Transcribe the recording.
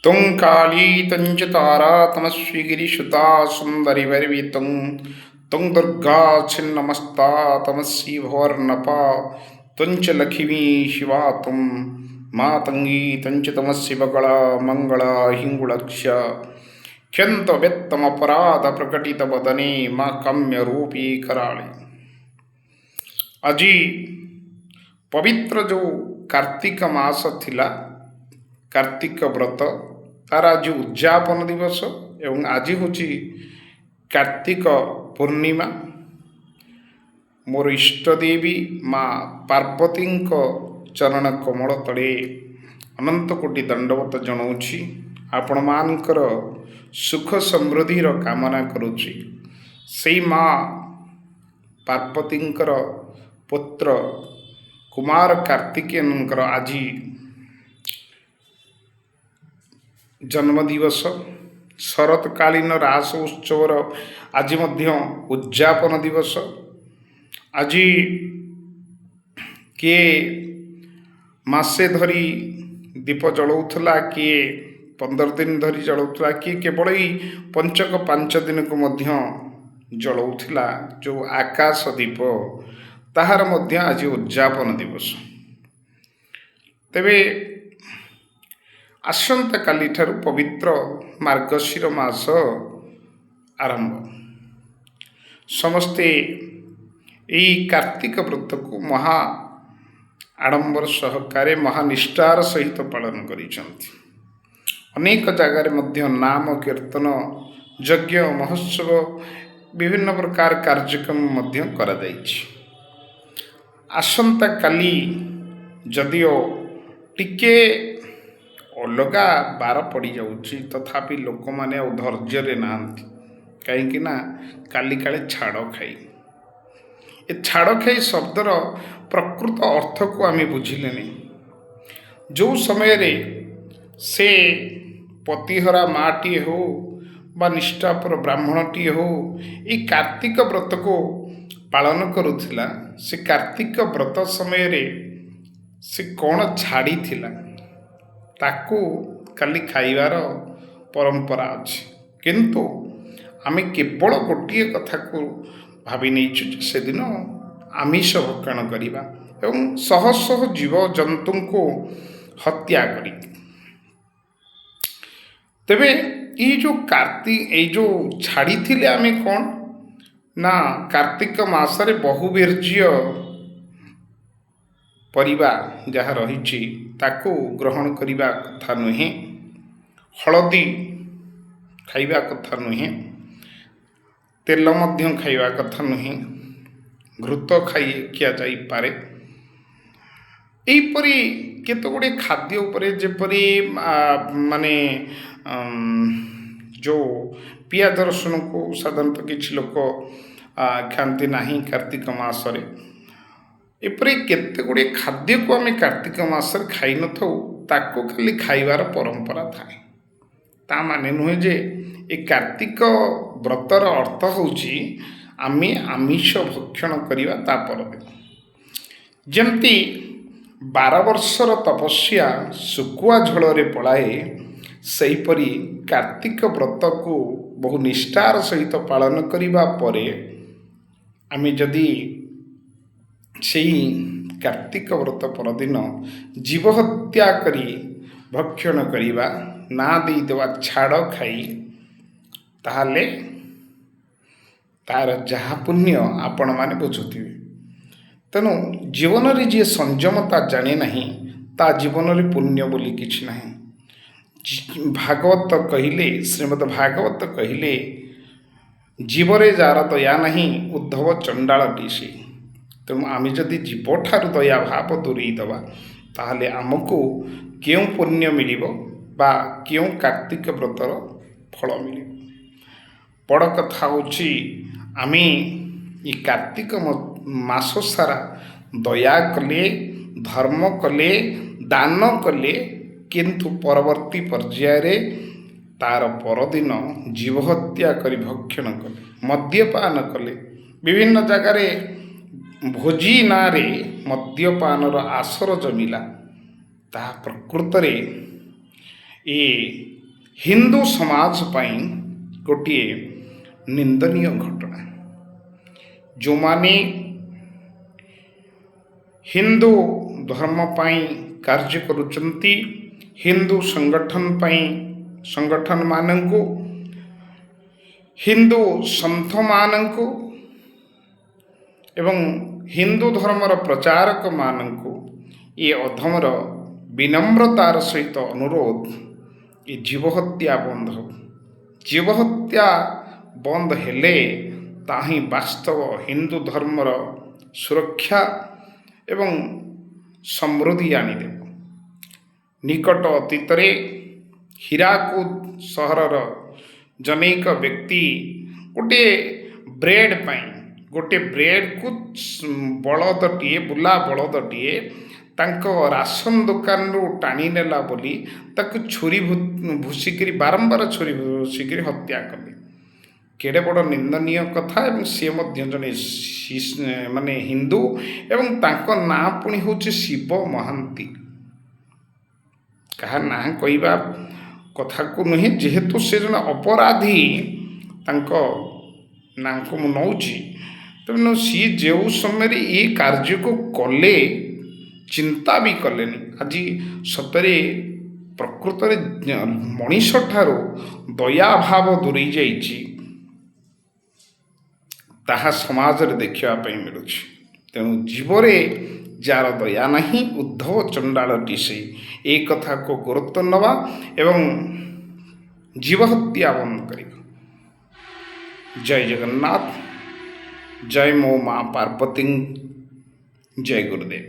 ତୁଂ କାଳୀ ତଞ୍ଚ ତାରା ତମସ୍ୱୀ ଗିରିସୁତା ସୁନ୍ଦରୀ ଭୈରବୀ ତୁଂ ତୁଂ ଦୁର୍ଗା ଛିନ୍ନମସ୍ତା ତମସ୍ୟୀ ଭବର୍ଣ୍ଣପା ତୁଞ୍ଚ ଲକ୍ଷ୍ମୀ ଶିବା ତୁಂ ମାତଙ୍ଗୀ ତଞ୍ଚ ତମସ୍ୟ ବଗଳା ମଙ୍ଗଳା ହିଙ୍ଗୁଳକ୍ଷ କ୍ଷନ୍ତ ବେତ୍ତମ ଅପରାଧ ପ୍ରକଟିତ ବଦନେ ମା କାମ୍ୟ ରୂପୀ କରାଳି। ଆଜି ପବିତ୍ର ଯେଉଁ କାର୍ତ୍ତିକ ମାସ ଥିଲା, କାର୍ତ୍ତିକ ବ୍ରତ, ତାର ଆଜି ଉଦଯାପନ ଦିବସ ଏବଂ ଆଜି ହେଉଛି କାର୍ତ୍ତିକ ପୂର୍ଣ୍ଣିମା। ମୋର ଇଷ୍ଟଦେବୀ ମା ପାର୍ବତୀଙ୍କ ଚରଣ କମଳ ତଳେ ଅନନ୍ତ କୋଟି ଦଣ୍ଡବତ ଜଣାଉଛି। ଆପଣମାନଙ୍କର ସୁଖ ସମୃଦ୍ଧିର କାମନା କରୁଛି। ସେଇ ମା ପାର୍ବତୀଙ୍କର ପୁତ୍ର କୁମାର କାର୍ତ୍ତିକେୟନଙ୍କର ଆଜି ଜନ୍ମ ଦିବସ। ଶରତକାଳୀନ ରାସ ଉତ୍ସବର ଆଜି ମଧ୍ୟ ଉଦଯାପନ ଦିବସ। ଆଜି କିଏ ମାସେ ଧରି ଦୀପ ଜଳାଉଥିଲା, କିଏ 15 ଦିନ ଧରି ଜଳାଉଥିଲା, କିଏ କେବଳ ଏଇ ପଞ୍ଚକ 5 ଦିନକୁ ମଧ୍ୟ ଜଳାଉଥିଲା ଯେଉଁ ଆକାଶ ଦୀପ, ତାହାର ମଧ୍ୟ ଆଜି ଉଦଯାପନ ଦିବସ। ତେବେ ଆସନ୍ତାକାଲିଠାରୁ ପବିତ୍ର ମାର୍ଗଶିର ମାସ ଆରମ୍ଭ। ସମସ୍ତେ ଏଇ କାର୍ତ୍ତିକ ବ୍ରତକୁ ମହା ଆଡ଼ମ୍ବର ସହକାରେ, ମହାନିଷ୍ଠାର ସହିତ ପାଳନ କରିଛନ୍ତି। ଅନେକ ଜାଗାରେ ମଧ୍ୟ ନାମ କୀର୍ତ୍ତନ, ଯଜ୍ଞ ମହୋତ୍ସବ, ବିଭିନ୍ନ ପ୍ରକାର କାର୍ଯ୍ୟକ୍ରମ ମଧ୍ୟ କରାଯାଇଛି। ଆସନ୍ତାକାଲି ଯଦିଓ ଟିକେ ଅଲଗା ବାର ପଡ଼ିଯାଉଛି, ତଥାପି ଲୋକମାନେ ଆଉ ଧୈର୍ଯ୍ୟରେ ନାହାନ୍ତି। କାହିଁକି ନା କାଲି କାଳେ ଛାଡ଼ ଖାଇ। ଏ ଛାଡ଼ ଖାଇ ଶବ୍ଦର ପ୍ରକୃତ ଅର୍ଥକୁ ଆମେ ବୁଝିଲେନି। ଯେଉଁ ସମୟରେ ସେ ପତିହରା ମାଟିଏ ହେଉ ବା ନିଷ୍ଠାପର ବ୍ରାହ୍ମଣଟିଏ ହେଉ, ଏଇ କାର୍ତ୍ତିକ ବ୍ରତକୁ ପାଳନ କରୁଥିଲା, ସେ କାର୍ତ୍ତିକ ବ୍ରତ ସମୟରେ ସେ କ'ଣ ଛାଡ଼ିଥିଲା, ତାକୁ କାଲି ଖାଇବାର ପରମ୍ପରା ଅଛି। କିନ୍ତୁ ଆମେ କେବଳ ଗୋଟିଏ କଥାକୁ ଭାବି ନେଇଛୁ ଯେ ସେଦିନ ଆମିଷ ଭକ୍ଷଣ କରିବା ଏବଂ ଶହ ଶହ ଜୀବଜନ୍ତୁଙ୍କୁ ହତ୍ୟା କରି। ତେବେ ଏଇ ଯେଉଁ ଏଇ ଯେଉଁ ଛାଡ଼ିଥିଲେ ଆମେ କ'ଣ ନା, କାର୍ତ୍ତିକ ମାସରେ ବହୁବୀର୍ଯ୍ୟ ପରିବା ଯାହା ରହିଛି ତାକୁ ଗ୍ରହଣ କରିବା କଥା ନୁହେଁ, ହଳଦୀ ଖାଇବା କଥା ନୁହେଁ, ତେଲ ମଧ୍ୟ ଖାଇବା କଥା ନୁହେଁ, ଘୃତ ଖାଇ ଖିଆଯାଇପାରେ। ଏହିପରି କେତେ ଗୁଡ଼ିଏ ଖାଦ୍ୟ ଉପରେ, ଯେପରି ମାନେ ଯେଉଁ ପିଆଜ ରସୁଣକୁ ସାଧାରଣତଃ କିଛି ଲୋକ ଖାଆନ୍ତି ନାହିଁ କାର୍ତ୍ତିକ ମାସରେ। ଏପରି କେତେ ଗୁଡ଼ିଏ ଖାଦ୍ୟକୁ ଆମେ କାର୍ତ୍ତିକ ମାସରେ ଖାଇନଥାଉ, ତାକୁ ଖାଲି ଖାଇବାର ପରମ୍ପରା ଥାଏ। ତା ମାନେ ନୁହେଁ ଯେ ଏ କାର୍ତ୍ତିକ ବ୍ରତର ଅର୍ଥ ହେଉଛି ଆମେ ଆମିଷ ଭକ୍ଷଣ କରିବା ତା ପରଦିନ। ଯେମିତି 12 ବର୍ଷର ତପସ୍ୟା ଶୁଖୁଆ ଝୋଳରେ ପଳାଏ, ସେହିପରି କାର୍ତ୍ତିକ ବ୍ରତକୁ ବହୁ ନିଷ୍ଠାର ସହିତ ପାଳନ କରିବା ପରେ ଆମେ ଯଦି ସେଇ କାର୍ତ୍ତିକ ବ୍ରତ ପରଦିନ ଜୀବହତ୍ୟା କରି ଭକ୍ଷଣ କରିବା, ନା ଦେଇଦେବା ଛାଡ଼ ଖାଇ, ତାହେଲେ ତାର ଯାହା ପୁଣ୍ୟ ଆପଣମାନେ ବୁଝୁଥିବେ। ତେଣୁ ଜୀବନରେ ଯିଏ ସଂଯମତା ଜାଣେ ନାହିଁ, ତା ଜୀବନରେ ପୁଣ୍ୟ ବୋଲି କିଛି ନାହିଁ। ଭାଗବତ କହିଲେ, ଶ୍ରୀମଦ ଭାଗବତ କହିଲେ, ଜୀବରେ ଯାର ଦୟା ନାହିଁ, ଉଦ୍ଧବ ଚଣ୍ଡାଳଟି ସେ। ତେଣୁ ଆମେ ଯଦି ଜୀବଠାରୁ ଦୟା ଭାବ ଦୂରେଇ ଦେବା, ତାହେଲେ ଆମକୁ କେଉଁ ପୁଣ୍ୟ ମିଳିବ ବା କେଉଁ କାର୍ତ୍ତିକ ବ୍ରତର ଫଳ ମିଳିବ? ବଡ଼ କଥା ହେଉଛି, ଆମେ ଏ କାର୍ତ୍ତିକ ମାସ ସାରା ଦୟା କଲେ, ଧର୍ମ କଲେ, ଦାନ କଲେ, କିନ୍ତୁ ପରବର୍ତ୍ତୀ ପର୍ଯ୍ୟାୟରେ ତାର ପରଦିନ ଜୀବହତ୍ୟା କରି ଭକ୍ଷଣ କଲେ, ମଦ୍ୟପାନ କଲେ, ବିଭିନ୍ନ ଜାଗାରେ ଭୋଜି ନାଁରେ ମଦ୍ୟପାନର ଆସର ଜମିଲା, ତାହା ପ୍ରକୃତରେ ଏ ହିନ୍ଦୁ ସମାଜ ପାଇଁ ଗୋଟିଏ ନିନ୍ଦନୀୟ ଘଟଣା। ଯେଉଁମାନେ ହିନ୍ଦୁ ଧର୍ମ ପାଇଁ କାର୍ଯ୍ୟ କରୁଛନ୍ତି, ହିନ୍ଦୁ ସଂଗଠନ ପାଇଁ ସଂଗଠନମାନଙ୍କୁ, ହିନ୍ଦୁ ସନ୍ଥମାନଙ୍କୁ ଏବଂ ହିନ୍ଦୁ ଧର୍ମର ପ୍ରଚାରକମାନଙ୍କୁ ଏ ଅଧମର ବିନମ୍ରତାର ସହିତ ଅନୁରୋଧ, ଏ ଜୀବହତ୍ୟା ବନ୍ଦ ହଉ। ଜୀବହତ୍ୟା ବନ୍ଦ ହେଲେ ତାହା ହିଁ ବାସ୍ତବ ହିନ୍ଦୁ ଧର୍ମର ସୁରକ୍ଷା ଏବଂ ସମୃଦ୍ଧି ଆଣିଦେବ। ନିକଟ ଅତୀତରେ ହୀରାକୁଦ ସହରର ଜନୈକ ବ୍ୟକ୍ତି ଗୋଟିଏ ବ୍ରେଡ଼୍ ପାଇଁ, ଗୋଟିଏ ବ୍ରେଡ଼୍କୁ ବଳଦଟିଏ, ବୁଲା ବଳଦଟିଏ ତାଙ୍କ ରାସନ ଦୋକାନରୁ ଟାଣି ନେଲା ବୋଲି ତାକୁ ଛୁରୀ ଭୁସିକିରି, ବାରମ୍ବାର ଛୁରୀ ଭୁସିକିରି ହତ୍ୟା କଲେ। କେଡ଼େ ବଡ଼ ନିନ୍ଦନୀୟ କଥା! ଏବଂ ସିଏ ମଧ୍ୟ ଜଣେ ମାନେ ହିନ୍ଦୁ ଏବଂ ତାଙ୍କ ନାଁ ପୁଣି ହେଉଛି ଶିବ ମହାନ୍ତି। କାହା ନାଁ କହିବା କଥାକୁ ନୁହେଁ, ଯେହେତୁ ସେ ଜଣେ ଅପରାଧୀ, ତାଙ୍କ ନାଁକୁ ମୁଁ ନେଉଛି। ତେଣୁ ସିଏ ଯେଉଁ ସମୟରେ ଏ କାର୍ଯ୍ୟକୁ କଲେ, ଚିନ୍ତା ବି କଲେନି। ଆଜି ସତରେ ପ୍ରକୃତରେ ମଣିଷ ଠାରୁ ଦୟାଭାବ ଦୂରେଇ ଯାଇଛି, ତାହା ସମାଜରେ ଦେଖିବା ପାଇଁ ମିଳୁଛି। ତେଣୁ ଜୀବରେ ଯାର ଦୟା ନାହିଁ, ଉଦ୍ଧବ ଚଣ୍ଡାଳଟି ସେଇ। ଏ କଥାକୁ ଗୁରୁତ୍ୱ ନେବା ଏବଂ ଜୀବହତ୍ୟା ବନ୍ଦ କରିବା। ଜୟ ଜଗନ୍ନାଥ, ଜୟ ମୋ ମା ପାର୍ବତୀ, ଜୟ ଗୁରୁଦେବ।